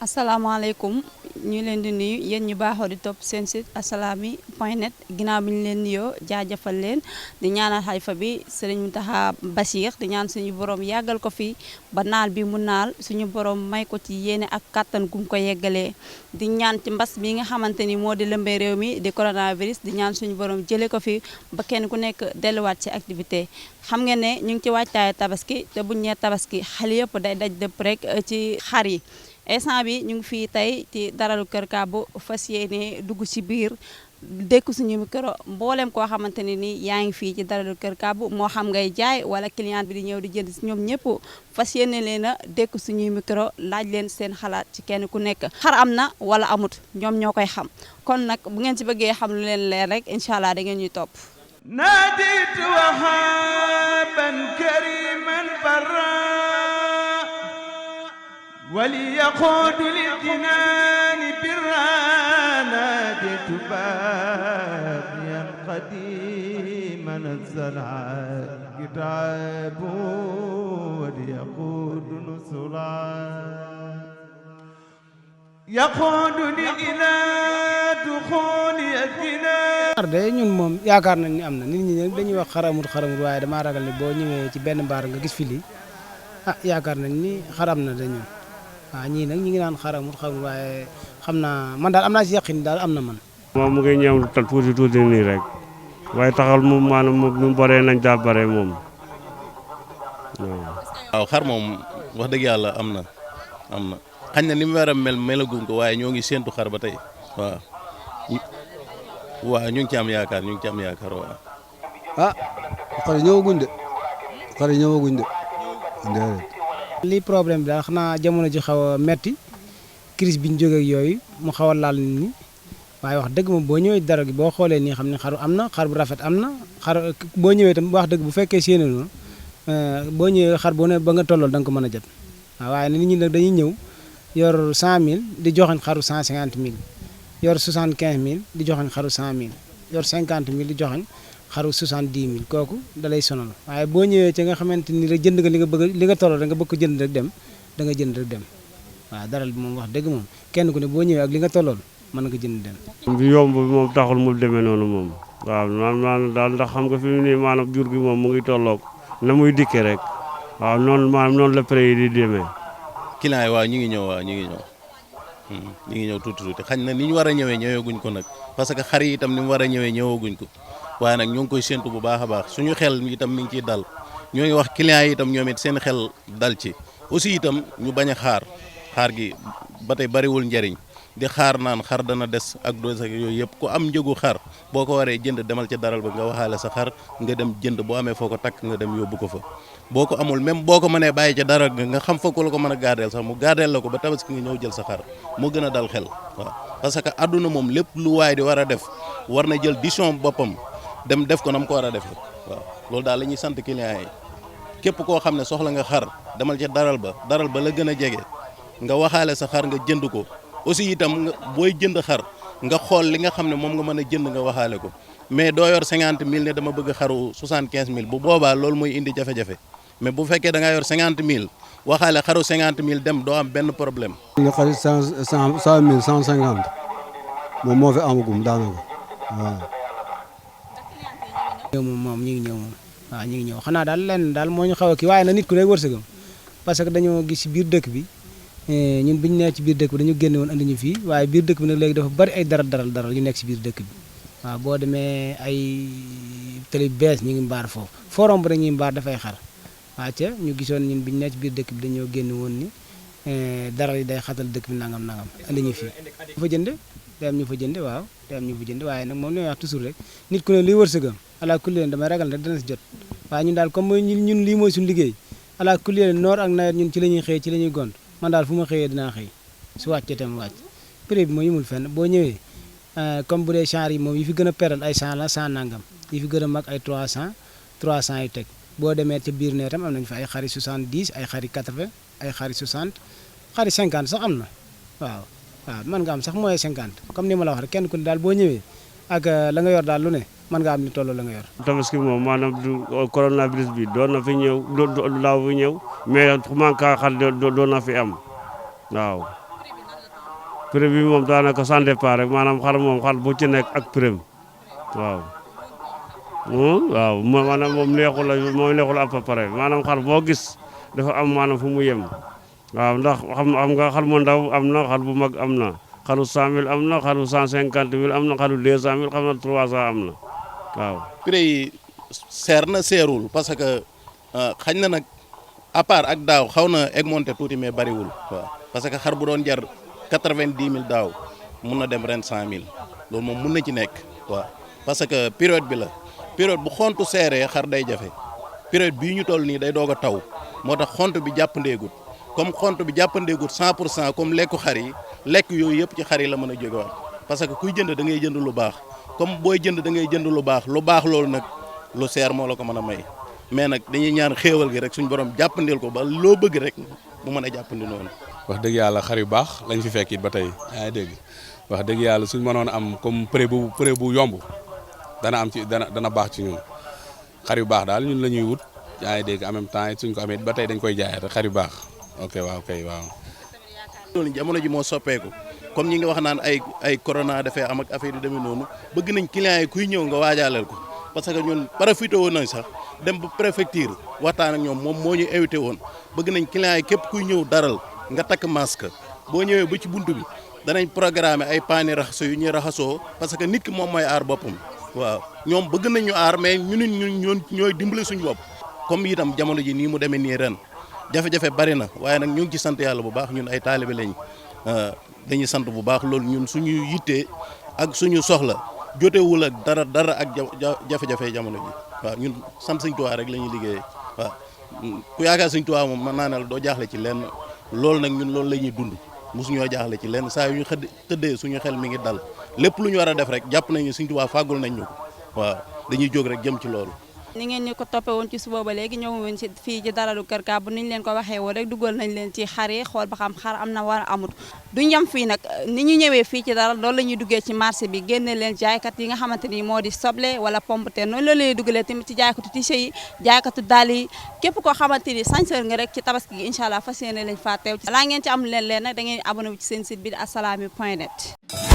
asalaamaaleykum ñu leen di nuyu yéen ñu baaxoo di topp seen site assalaamy.net ginnaaw bi ñu leen nuyoo jaajëfal leen di ñaanal xalifa bi sëriñ Mountakha Bachir di ñaan suñu borom yàggal ko fi ba naal bi mu naal suñu borom may ko ci yéene ak kàttan gum ko yeggalee di ñaan ci mbas bi nga xamante ni moo di lëmbee réew mi di coronavirus di ñaan suñu borom jëlee ko fi ba kenn ku nekk delluwaat ci activité xam ngeen ne ñu ngi ci waajtaayu tabaski te buñ ñee tabaski xale yëpp day daj dëpp rek ci xar yi. instant bi ñu ngi fii tey ci daralu Kër Kàbbu fas yéene dugg ci biir dékk suñu micro mboolem koo xamante ne ni yaa ngi fii ci daralu Kër Kàbbu moo xam ngay jaay wala client bi di ñëw di jënd si ñoom ñëpp fas yéene leen a dékk suñuy micro laaj leen seen xalaat ci kenn ku nekk xar am na wala amut ñoom ñoo koy xam kon nag bu ngeen ci bëggee xam lu leen leer rek incha allah da ngeen ñuy topp ناديت وهابا كريما برا وليقود للجنان برا ناديت باقيا قديما الزرع كتاب وليقود نصرا يقودني إلى دخول الجنان xar de ñun moom yaakaar nañ ni am na nit ñi nag dañuy wax xaramut waaye damaa ragal ni boo ñëwee ci benn mbaar nga gis fi lii yaakaar nañ ni xaram na de ñun ñii nag ñi ngi naan xaramut waaye xam naa man daal am naa ci yaqin daal am na man. moom mu ngi ñëw tal tuuti nii rek waaye taxal moom maanaam mu bëree nañ daa bare moom waaw xar moom wax dëgg yàlla am na xañ na ni mu war a melaguñ ko waaye ñoo ngi séentu xar ba tey waaw ñu ngi ci am yaakaar waaw. xar yi ñëwaguñ de lii problème bi daal xanaa jamono ji xaw a metti crise bi ñu jógee ak yooyu mu xaw a laal nit ñi waaye wax dëgg moom boo ñëwee dara gi boo xoolee nii xam ne xaru am na xar bu rafet am na xar boo ñëwee itam wax dëgg bu fekkee séenée noonu boo ñëwee xar boo ne ba nga tollool da nga ko mën a jot waaye nit ñi nag dañuy ñëw yor 100000 di joxañ xaru 150000 yor 75000 di joxañ xaru 100000 yor 50000 di joxañ xaru 70000 kooku da lay sonal waaye boo ñëwee ci nga xamante ni rek jënd nga li nga bëgg li nga tolloo da nga bëgg ko jënd rek dem da nga jënd rek dem waaw daral bi moom wax dëgg moom kenn ku ne boo ñëwee ak li nga tollool mën nga jënd dem. bi yomb bi moom taxul mu demee noonu moom waaw maanaam daal ndax xam nga fi mu ne maanaam jur gi moom mu ngi tolloog na muy dikkee rek waaw noonu la prix yi di demee. client yi waaw ñu ngi ñëw tuuti xañ na ni ñu war a ñëweeguñ ko nag parce que xar yi itam ni mu war a ñëweeguñ ko waaye nag ñoo ngi koy séntu bu baax a baax suñu xel itam mi ngi ciy dal ñoo ngi wax client yi itam ñoom it seen xel dal ci aussi itam ñu bañ a xaar gi ba tey bariwul njariñ di xaar naan xar dana des ak dose ak yooyu yëpp ku am njëgu xar boo ko waree jënd demal ca daral ba nga waxaale sa xar nga dem jënd boo amee foo ko takk nga dem yóbbu ko fa boo ko amul même boo ko mënee bàyyi ca dara nga xam fa ko la ko mën a gaadeel sax mu gaadeel la ko ba tabaski nga ñëw jël sa xar moo gën a dal xel waaw parce que àdduna moom lépp lu waay di war a def war na jël décision boppam dem def ko na mu ko war a defee waaw loolu daal la ñuy sant clients yi képp koo xam ne soxla nga xar demal ca daral ba la gën a jege nga waxaale sa xar nga jënd ko aussi itam booy jënd xar nga xool li nga xam ne moom nga mën a jënd nga waxaale ko mais doo yor 50000 ne dama bëgg xaru 75000 bu boobaa loolu mooy indi jafe-jafe mais bu fekkee da ngaa yor 50000 waxaale xaru 50000 dem doo am benn problème. nga xarit 100000 150 moom moo fi amagum daanaka waaw. moom ñu ngi ñëw moom waaw ñu ngi ñëw xanaa daal lenn daal moo ñu xaw a kii waaye nag nit ku ne wërsëgam parce que dañoo gis ci biir dëkk bi ñun bi ñu nee ci biir dëkk bi dañu génne woon andi ñu fii waaye biir dëkk bi nag léegi dafa bari ay daral yu nekk ci biir dëkk bi waaw boo demee ay télé bees ñu ngi mbaar foofu forum bi dañuy mbaar dafay xar waaw ca ñu gisoon ñun bi ñu nee ci biir dëkk bi dañoo génne woon ni daral yi day xatal dëkk bi nangam andi ñu fii fa jënd day am ñu fa jënd waaw day am ñu fa jënd waaye nag moom li may wax toujours rek nit ku ne luy wërsëgam ala kulli leen damay ragal rek dana si jot waaye ñun daal comme mooy ñun lii mooy suñu liggéey ala kulli leen noor ak nawet ñun ci la ñuy xëy ci la ñuy gont man daal fu ma xëyee dinaa xëy su wàccee tam wàcc prix bi moo yëmul fenn boo ñëwee comme bu dee chanre yi moom yi fi gën a peral ay 100 la 100 nangam yi fi gën a mag ay 300 yu teg boo demee ca biir ne tam am nañ fa ay xari 70 ay xari 80 ay xari 60 xari 50 sax am na waaw mën nga am sax mooy 50 comme ni ma la wax rek kenn ku ne daal boo ñëwee ak la nga yor daal lu ne mën nga am ni tolloo la nga yor. tabaski moom maanaam du coronavirus bi doon na fi ñëw laaw fi ñëw mais manque xar doon na fi am waaw. prix bi moom daanaka sans départ rek maanaam xar moom xar bu ci nekk ak prix waaw. waaw maanaam moom neexul à peu près maanaam xar boo gis dafa am maanaam fu mu yem waaw ndax xam nga xar mu ndaw am na xar bu mag am na xaru 100 000 am na xaru 150 000 am na xaru 200 000 xam na 300 am na waaw. prix yi seer na seerul parce que xañ na nag à part ak daaw xaw na augmenté tuuti mais bariwul waaw parce que xar bu doon jar 90 000 daaw mun na dem ren 100 000 loolu moom mun na ci nekk waaw parce que période bi la. période bu xontu seeree xar day jafe période bii ñu toll nii day doog a taw moo tax xont bi jàppandeegut comme xont bi jàppandeegut 100% comme lekku xar yi lekk yooyu yëpp ci xar yi la mën a jógewaat parce que kuy jënd da ngay jënd lu baax comme booy jënd da ngay jënd lu baax loolu nag lu seer moo la ko mën a may mais nag dañuy ñaan xéewal gi rek suñu borom jàppandeel ko ba loo bëgg rek mu mën a jàppandi noonu. wax dëgg yàlla xar yu baax lañ fi fekk it ba tey yaa ngi dégg wax dëgg yàlla suñ mënoon am comme prix bu yomb. dana am ci dana baax ci ñun xar yu baax daal ñun la ñuy wut yaa ngi dégg en même temps suñ ko amee ba tey dañ koy jaayaat xar yu baax ok waaw kay waaw. loolu jamono ji moo soppeeku comme ñi nga wax naan ay corona dafay am ak affaire yu demee noonu bëgg nañ clients yi kuy ñëw nga waajaaleel ko parce que ñun profité woon nañ sax dem ba préfecture waxtaan ak ñoom moom moo ñu invité woon bëgg nañ clients yi képp kuy ñëw daral nga takk masque boo ñëwee ba ci buntu bi danañ programmer ay paani raxaso yu ñuy raxasoo parce que nit ki moom mooy aar boppam. waaw ñoom bëgg nañ ñu aar mais ñun ñooy dimbali suñu bopp comme itam jamono ji nii mu demee nii ren jafe-jafe bari na waaye nag ñu ngi ci sant yàlla bu baax ñun ay taalibe lañ dañuy sant bu baax loolu ñun suñu yittee ak suñu soxla jotewul ak dara ak jafe-jafe jamono ji waaw ñun sant Sëñ Tuubaa rek la ñuy liggéeyee waaw ku yaakaar Sëñ Tuubaa moom mën naa ne la doo jaaxle ci lenn loolu nag ñun loolu la ñuy dund mosuñoo jaaxle ci lenn saa yu ñu tëddee suñu xel mi ngi dal lépp lu ñu war a def rek jàpp nañu Sëñ Tuubaa fàggul nañ ñu ko waaw dañuy jóg rek jëm ci loolu. ni ngeen ñu ko toppee woon ci suba ba léegi ñëw woon ci fii ci daralu Kër Kàbbu ni ñu leen ko waxee woon rek dugal nañ leen ci xar yi xool ba xam xar am na war a amut duñ yem fii nag ni ñu ñëwee fii ci daral loolu la ñuy duggee ci marché bi génne leen jaaykat yi nga xamante ni moo di soble wala pomme de terre noonu la leen dugalee tamit ci jaaykatu tissé yi jaaykatu dàll yi képp koo xamante ni sañseur nga rek ci tabaski gi incha allah fas yéene lañ faa teew laa ngeen ci am leen nag da ngeen abonné wu ci seen site bi di assalaamy.net